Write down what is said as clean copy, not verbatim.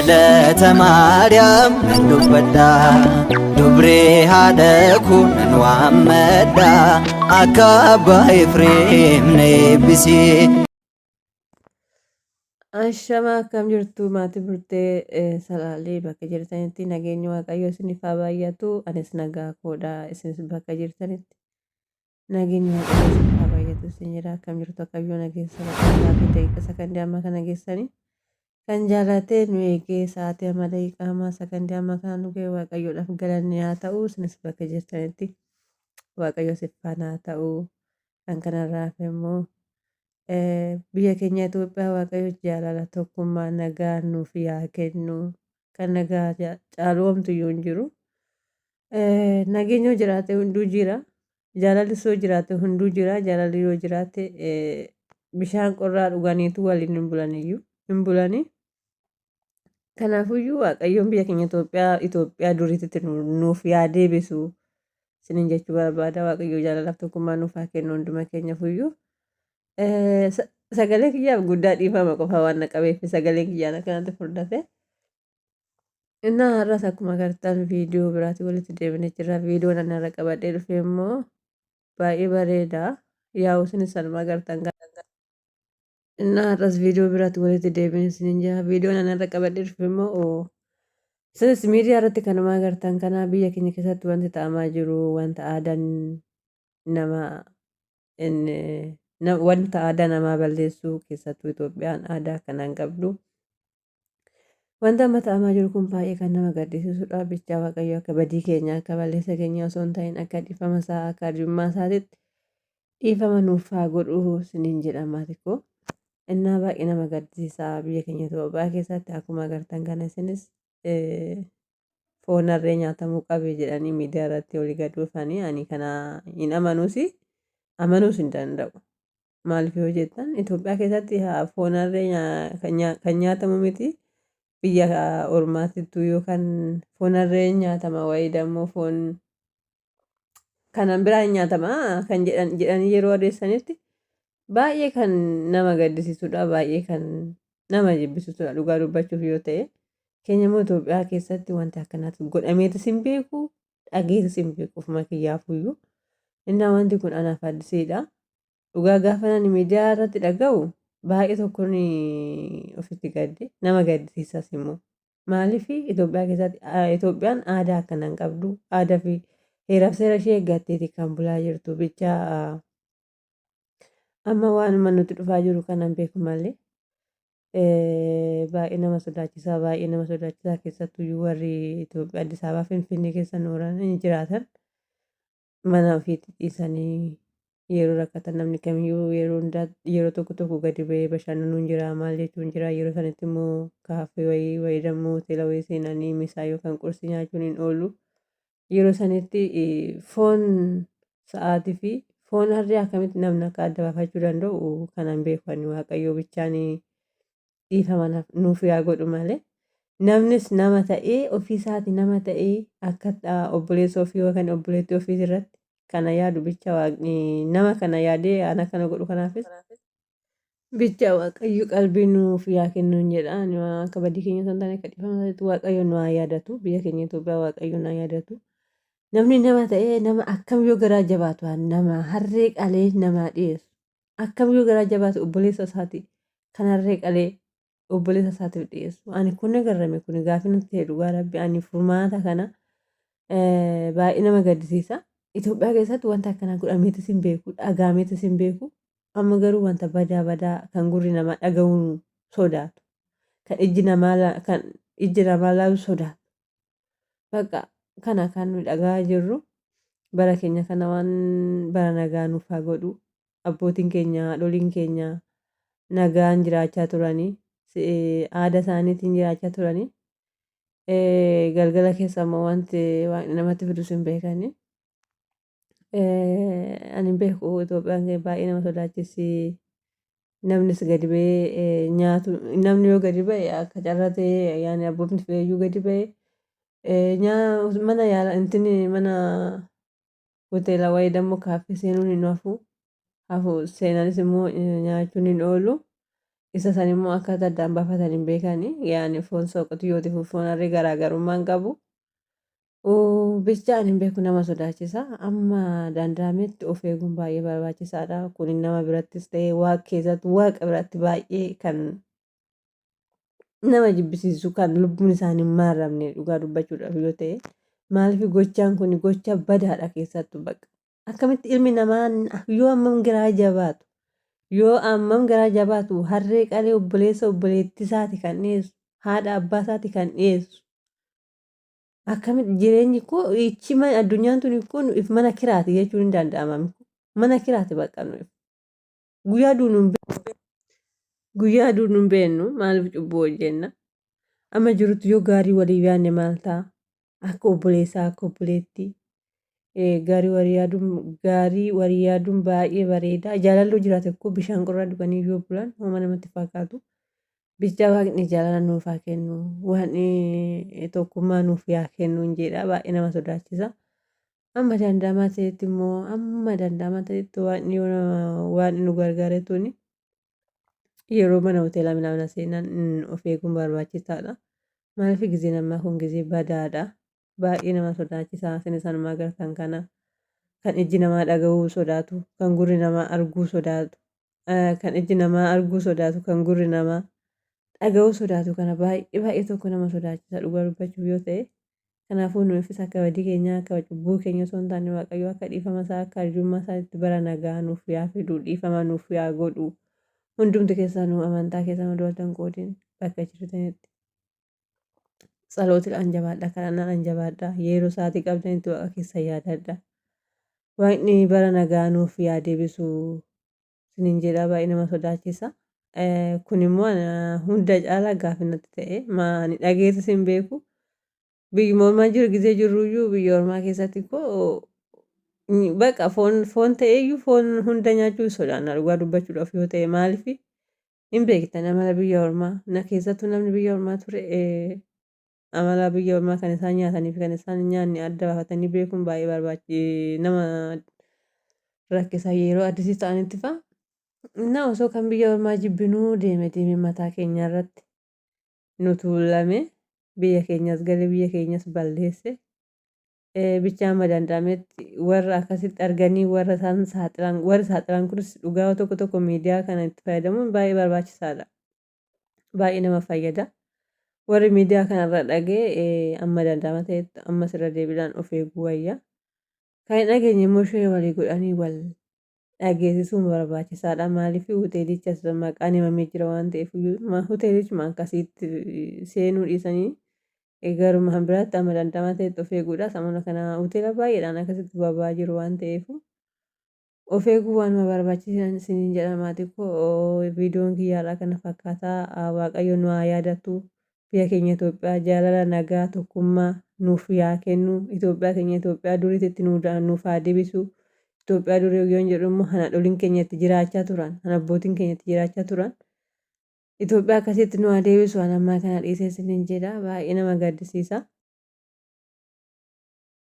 Galata Maariyaam nan dubbadha, dubree haadha koo nan waammadha, akka abbaa Efreem na eebbisi. Ashama, akkam jirtu maatii burtee salaalee? Bakka jirtanitti nageenyi Waaqayyoo isiniif haa baay'atu. Anis nagaa koodha, isinis bakka jirtanitti nageenyi Waaqayyoo isiniif haa baay'atu isin jedha. Akkam jirtu? Waaqayyoo nageessa bakka fi daqiiqa sakandii amma kana geessanii kan jaalatee nu eegee sa'aatii amma daqiiqa ammaa sakandii amma kana nu ga'e Waaqayyoodhaaf galanni haa ta'u. Isinis bakka jirtanitti Waaqayyo isiniif faana haa ta'u. Kan kanarraa hafe immoo biyya keenya Itoophiyaa Waaqayyo jaalala, tokkummaa, nagaa nuuf yaa kennu. Kan nagaa caalu homtuyyuu hin jiru. Nageenya yoo jiraate hunduu jira. Jaalallis yoo jiraate hunduu jira. Jaalalli yoo jiraate bishaan qorraa dhuganiitu waliin hin bulaniyyuu hin bulanii. Kanaafuyyuu Waaqayyoon biyya keenya Itoophiyaa Itoophiyaa duriitti nuuf yaa deebisu isiniin jechuu barbaada. Waaqayyo jaalalaaf tokkummaa nuuf haa kennu hunduma keenyafuyyuu. Sagalee kiyyaaf guddaa dhiifama, qofa waan na qabeef sagaleen kiyyaan akkanatti furdate. Innaa har'as akkuma agartan viidiyoo biraatiin walitti deebinee jirra. Viidiyoon ani har'a qabadhee dhufe immoo baay'ee bareeda. Yaa'u isinis sanuma agartan kana. Innaa har'as viidiyoo biraatti walitti deebinee isiniin jira. Viidiyoon ani har'a qabadhee dhufe immoo isinis miidiyaa irratti kanuma agartan kana, biyya keenya keessatti wanti ta'amaa jiru wanta aadaan nama wanta aadaa namaa balleessuu, keessattuu Itoophiyaan aadaa akkanaa hin qabdu. Wanta amma ta'amaa jiru kun baay'ee kan nama gaddisiisudha. Bichaa Waaqayyo akka badii keenya, akka balleessa keenya osoo hin ta'in, akka dhiifama isaa, akka arjummaa isaatitti dhiifama nuuf haa godhu isiniin jedha maatii koo. Innaa baay'ee nama gaddisiisa, biyya keenya Itoophiyaa keessatti akkuma agartan kana isinis foon harree nyaatamuu qabe jedhanii miidiyaa irratti olii gad dhufanii, ani kana hin amanuus, amanuus hin danda'u. Maaliif yoo jettan, Itoophiyaa keessatti foon harree kan nyaatamu miti. Biyya ormaatittuu yookaan foon harree nyaatama wayii dammoo foon kanan biraa hin nyaatama kan jedhan jedhanii yeroo odeessanitti baay'ee kan nama gaddisiisudha, baay'ee kan nama jibbisiisudha dhugaa dubbachuuf yoo ta'e. Keenya immoo Itoophiyaa keessatti wanti akkanaatu godhameetis hin beeku, dhageetis hin beeku ofuma kiyyaafuyyuu. Innaa wanti kun anaaf addisiidha. Dhugaa gaafa ani miidiyaa irratti dhaga'u baay'ee tokkoon ofitti gadde, nama gaddisiisas immoo. Maaliif Itoophiyaa keessatti, Itoophiyaan aadaa akkanaa hin qabdu. Aadaa fi heeraaf seera ishee eeggatteeti kan bulaa jirtu. Bichaa amma waanuma nuti dhufaa jiru kanan beeku malee. Baay'ee nama sodaachisaa, baay'ee nama sodaachisaa. Keessattuu warri Itoophiyaa Addis Ababaa Finfinnee keessa nooran jiraatan mana ofiitti dhiisanii yeroo rakkatan, namni kamiyyuu yeroo hundaa yeroo tokko tokko gadi ba'ee bashannanuun jira, maal jechuun jira. Yeroo sanitti immoo kaaffee wayii wayii dammoo hoteela wayii seenanii misaa yookaan qursii nyaachuun hin oolu. Yeroo sanitti foon sa'aatii fi foon harree akkamitti namni akka adda baafachuu danda'u kanan beeku ani. Waaqayyoo bichaan dhiifama nuuf yaa godhu malee. Namnis nama ta'ee, ofii isaati nama ta'ee, akka obboleessa ofii yookaan obboleettii ofii irratti kana yaadu, bicha Waaqni nama kana yaadee ana kana godhu kanaafis bicha Waaqayyo qalbii nuuf yaa kennuun jedha. Ani akka badii keenya osoo hin taane akka dhiifama isaatiitti Waaqayyo nu haa yaadatu. Biyya keenya Itoophiyaa Waaqayyo nu haa yaadatu. Namni nama ta'ee, nama akkam yoo garaa jabaatu nama harree qalee namaa dhiyeessu? Akkam yoo garaa jabaatu obboleessa isaati kan harree qalee obboleessa isaatiif dhiyeessu? Ani kun agarrame, kun gaafii natti ta'e dhugaa Rabbi. Ani furmaata kana baay'ee nama gaddisiisa. Itoophiyaa keessatti wanta akkanaa godhameetis hin beeku, dhagaameetis hin beeku. Amma garuu wanta badaa badaa kan gurri namaa dhaga'uun sodaatu, kan ijji namaa laalu sodaatu. Bakka kana kan nu dhaga'aa jirru bara keenya kana waan bara nagaa nuuf haa godhu. Abbootiin keenya, haadholiin keenya nagaan jiraachaa turanii, aadaa isaaniitiin jiraachaa turanii. Galgala keessa immoo wanti Waaqni namatti fidus hin beekani. Ani hin beeku, Itoophiyaan baay'ee nama sodaachisi. Namnis gadi ba'ee nyaatu, namni yoo gadi ba'e akka carraa ta'ee yaani abboomti fe'eyyuu gadi ba'e mana yaala intini mana hoteela wayii dammoo kaaffee seenuun hin hafu, hafu seenanis immoo nyaachuun hin oolu. Isa san immoo akkaataa addaan baafatan hin beekani. Yaani foon qotiyyootiif foon harree garaagarummaa hin qabu. Bichaan hin beeku nama sodaachisa. Amma danda'ametti of eeguun baay'ee barbaachisaadha. Kun nama birattis ta'ee waaqa keessatti waaqa biratti baay'ee kan nama jibbisiisu kan lubbuun isaanii hin maaramne dhugaa dubbachuudhaaf yoo ta'e maaliif gochaan kun gocha badaadha keessattuu bakka. Akkamitti ilmi namaa yoo hammam garaa jabaatu yoo hammam garaa jabaatu harree qalee obboleessa obboleettii isaati kan dhiyeessu haadha abbaa isaati kan dhiyeessu. Akkamitti jireenyi koo ichi addunyaan tuni kun if mana kiraati jechuun hin danda'ama. Mana kiraati bakka nuyi. Guyyaa duunu guyyaa duunu hin beeknu maaliif cubbuu hojjenna? Amma jirutti yoo gaarii walii yaadne maal ta'a? Akka obboleessaa akka obboleettii gaarii walii yaaduun gaarii walii yaaduun baay'ee bareeda. Jaalalli jiraate koo bishaan qorraa dhuganii yoo bulan hooma namatti fakkaatu. Bichaa waaqni jaalala nuuf haa kennu waan tokkummaa nuuf yaa kennu jedha baay'ee nama sodaachisa. Amma danda'amaa ta'etti immoo amma danda'amaa ta'etti waaqni yoo waan nu gargaare tuni yeroo mana hoteelaa minamina seenan of eeguun barbaachisaadha. Maaliif gizeen ammaa kun gizee badaadha. Baay'ee nama sodaachisa. Isin isaanuma agartan kana kan ijji namaa dhaga'uu sodaatu, kan gurri namaa arguu sodaatu, kan ijji namaa arguu sodaatu, kan gurri namaa dhaga'uu sodaatu kana baay'ee baay'ee tokko nama sodaachisa dhugaa dubbachuuf yoo ta'e. Kanaafuu nuufis akka badii keenyaa akka cubbuu keenya osoo hin taane Waaqayyo akka dhiifama isaa akka arjummaa isaatti bara nagaa nuuf yaa fidu dhiifama nuuf yaa godhu. Hundumti keessanuu amantaa keessan odoo adda hin qoodin bakka jirtanitti. Tsalootiidhaan jabaadha, kadhannaadhaan jabaadha, yeroo sa'aatii qabdanitti waaqa keessa yaadadha. Waaqni bara nagaa nuuf yaa deebisu isiniin jedha baay'ee nama sodaachisa. Kun immoo hunda caalaa gaaffii natti ta'e maani dhageessis hin beeku. Biyyuma ormaa jiru gizee jirruyyuu biyya ormaa keessatti koo baqa foon foon ta'eyyuu foon hunda nyaachuu sodaanna dhugaa dubbachuudhaaf yoo ta'e maaliif hin beektan amala biyya ormaa na keessattuu namni biyya ormaa ture amala biyya ormaa kan isaan nyaatanii fi kan isaan hin nyaanne adda baafatanii beekuun baay'ee barbaachi nama rakkisa yeroo addisii ta'anitti fa'a. Na osoo kan biyya ormaa jibbinuu deeme deeme mataa keenya irratti nu tuulame biyya keenyas galee biyya keenyas balleesse. Bicha amma danda'ametti warra akkasitti arganii warra isaan saaxilan warri saaxilan kunis dhugaa tokko tokko miidiyaa kana itti fayyadamuun baay'ee barbaachisaadha. Baay'ee nama fayyada. Warri miidiyaa kanarra dhagee amma danda'ama ta'etti ammas irra deebiidhaan of eeguu wayya. Kan hin dhageenye immoo ishee walii godhanii wal dhageessisuun barbaachisaadha. Maaliif hoteelichas maqaan himamee jira waan ta'eef hoteelichuma akkasiitti seenuu dhiisanii garuma kan biraatti amma danda'ama ta'etti of eeguudha. Samuna kana hoteela baay'eedhaan akkasitti baba'aa jiru waan ta'eef of eeguu waanuma barbaachisan isiniin jedha maatii koo viidiyoon kiyyaarraa kana fakkaataa Waaqayyo nu haa yaadatu. Biyya keenya Itoophiyaa jaalala nagaa tokkummaa nuuf yaa kennu. Itoophiyaa keenya Itoophiyaa duriitti nuuf haa deebisu. Itoophiyaa durii yoon jedhu immoo haadholiin keenya itti jiraachaa turan, abbootiin keenya itti jiraachaa turan. Itoophiyaa akkasitti nu haa deebisu waan ammaa kana dhiisee isiniin jedha. Baay'ee nama gaddisiisa.